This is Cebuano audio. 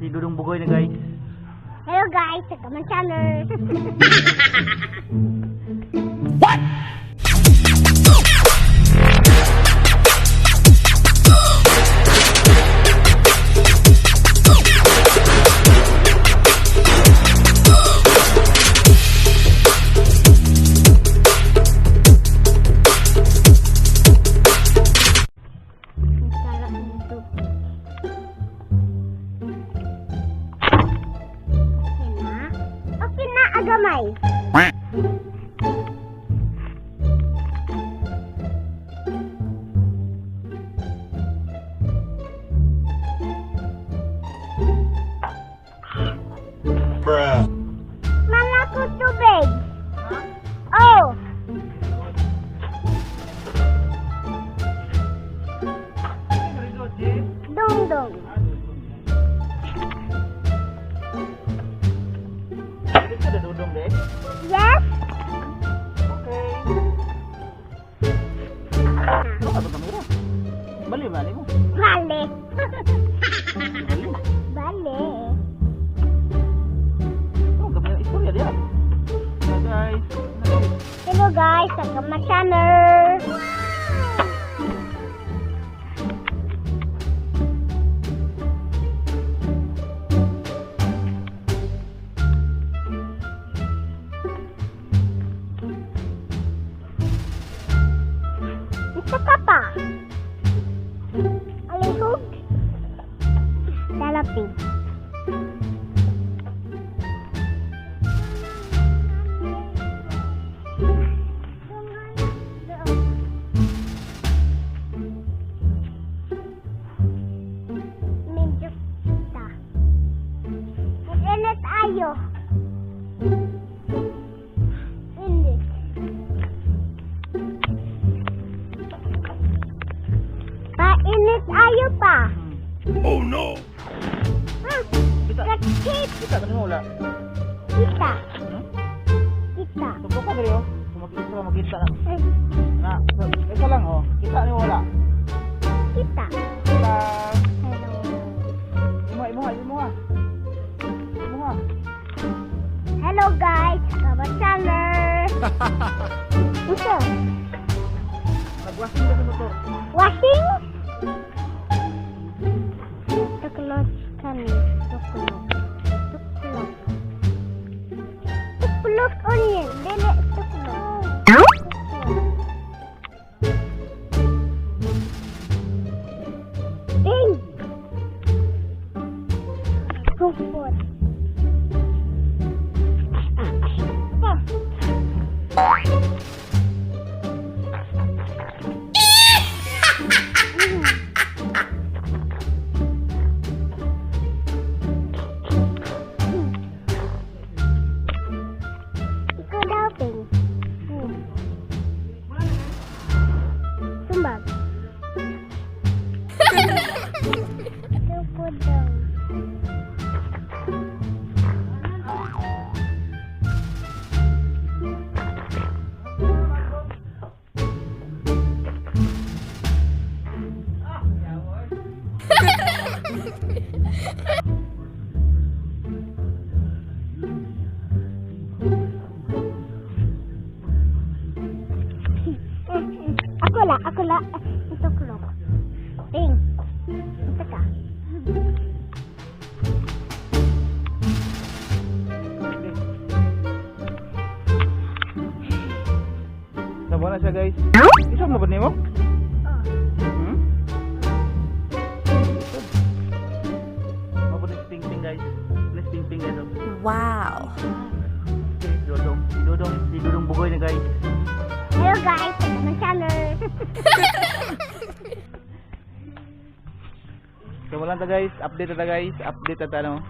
Si Dudong Bugoy na, guys. Hello guys, welcome my channel. Ang sarap nito. Okay na? Okay na, agamay. Bruh. Mama ko tubig. Oh. Dong dong. Dito na Dudong de. Yes? Okay. Ano ka ba kamera? Bali bali mo. Bale. Bali. Bale. Oh, kamera istorya diya. Hello guys. Hello, guys. Hello guys, welcome my channel. Isa ka pa. Alihog. Lalapig. Medyo kita. Mag-init ayo. Init. Painit ayo pa. Oh no! Ah, Kita. Kakit. Kita ka nimo wala. Kita. Hmm? Kita. Tubo ka diri oh. Kung makita ka makita na. Ay, Na, isa lang oh. Kita nimo wala. kita. Kita. Hello. Imo imo imo ha. Imo ha. Hello guys, our channel. Ito. Nagwasing ka sa motor. Washing? Tuklot kami. Tuklot. Tuklot. Tuklot onion. Dili, tuklot. Tuklot. Ding! Kupot. Pa. Ikaw daw, Ping. Sumbag. Ikaw po daw. Ako la, ako la. Ito kulok. Ping. Ito ka. Sabo na siya guys. Isa mo ba nimo? Oh. Hmm? Mabo na si Ping Ping guys. Na si Ping Ping guys. Oh. Wow. Si Dodong, si Dodong, si Dodong Bugoy na guys. Hello guys, welcome my channel. So wala ta guys, update ta guys, update ta no.